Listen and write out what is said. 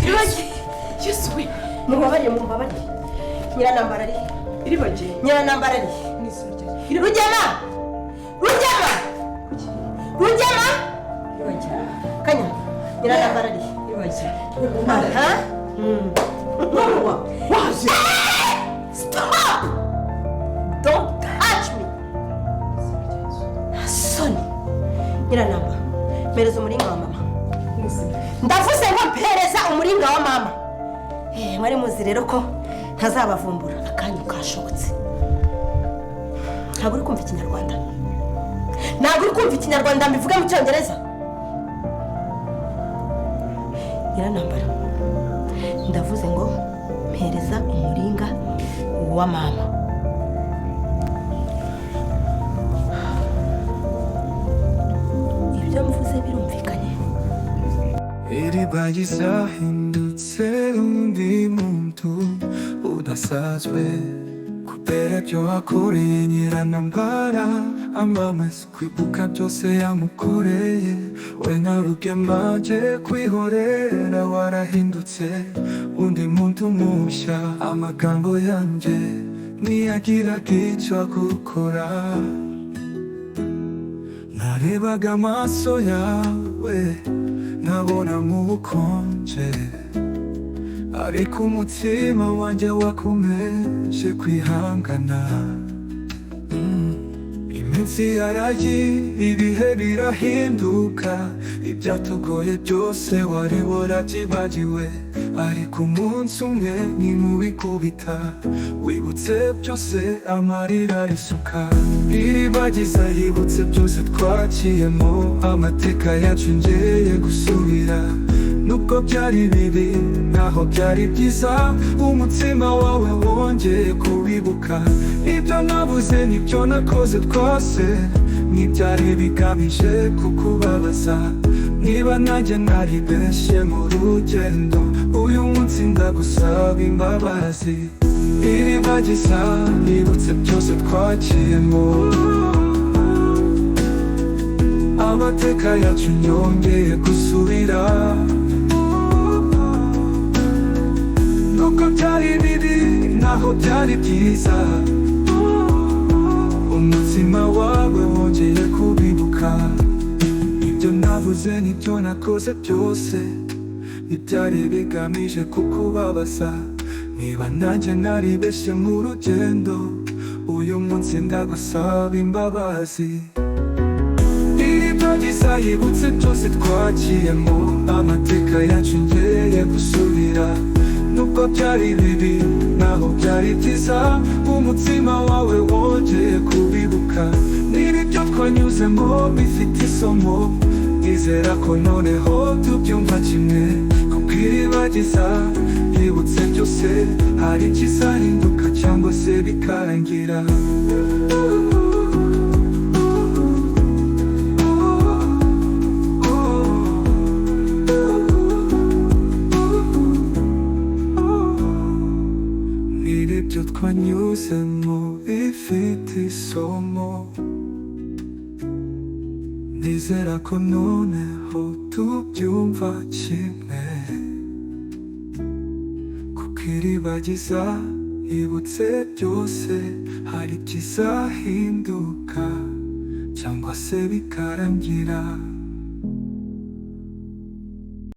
Iribagiza! Yesu we! Mumbabarire, mumbabarire. Nyiranambara ari? Iribagiza! Nyiranambara ari? Mu izina rya Rugema, Rugema, Rugema! Iribagiza! Kanya, nyiranambara ari? Iribagiza! Aha. Mama waje! Stop! Don't touch me! Soni. Nyiranamba, mpereza umuringa wa mama. Mu izina. Ndavuze ngo mpereza umuringa wa mama. Mwari muzi rero ko ntazabavumbura. Akanyu kashobotse. Ntabwo uri kumva Ikinyarwanda, ntabwo uri kumva Ikinyarwanda, mbivuge mu Cyongereza? Nyiranambara, ndavuze ngo mpereza umuringa wa mama. Ibyo mvuze birumvikanye? Iribagiza ahindutse undi muntu udasanzwe kubera ibyo wakoreye Nyiranambara. Amaze kwibuka byose yamukoreye, we na Rugema aje kwihorera. Warahindutse undi muntu mushya. Amagambo yanjye ntiyagiraga icyo gukora. Narebaga amaso yawe nkabona mu bukonje, ariko umutima wanjye wakomeje kwihangana. Iminsi yaragiye, ibihe birahinduka, ibyatugoye byose wari warabyibagiwe. Ariko umunsi umwe nimubikubita, wibutse byose, amarira arisuka. Iribagiza yibutse byose twaciyemo, amateka yacu ngeye gusubira. Nubwo byari bibi, naho byari byiza, umutima wawe wongeye kubibuka. Ibyo nabuze nibyo nakoze twose ntibyari bigamije kukubabaza. Niba nanjye naribeshye mu rugendo, uyu munsi ndagusaba imbabazi. Iribagiza yibutse byose twaciyemo, amateka yacu nyongeye gusubira. Nubwo byari bibi, naho byari byiza, umutima wawe wongeye kubibuka. Ibyo navuze nibyo nakoze byose ntibyari bigamije kukubabaza. Niba nanjye naribeshye mu rugendo, uyu munsi ndagusaba imbabazi. Iribagiza yibutse byose twaciyemo, amateka yacu ngeye gusubira. Nubwo byari bibi, naho byari byiza, umutima wawe wongeye kubibuka. Niba ibyo twanyuzemo bifite isomo, nizera ko noneho tubyumva kimwe. Kuko Iribagiza yibutse byose, hari ikizahinduka cyangwa se bikarangira. Niba ibyo twanyuzemo bifite isomo, nizera ko noneho tubyumva kimwe. Kuko Iribagiza yibutse byose, hari ikizahinduka cyangwa se bikarangira.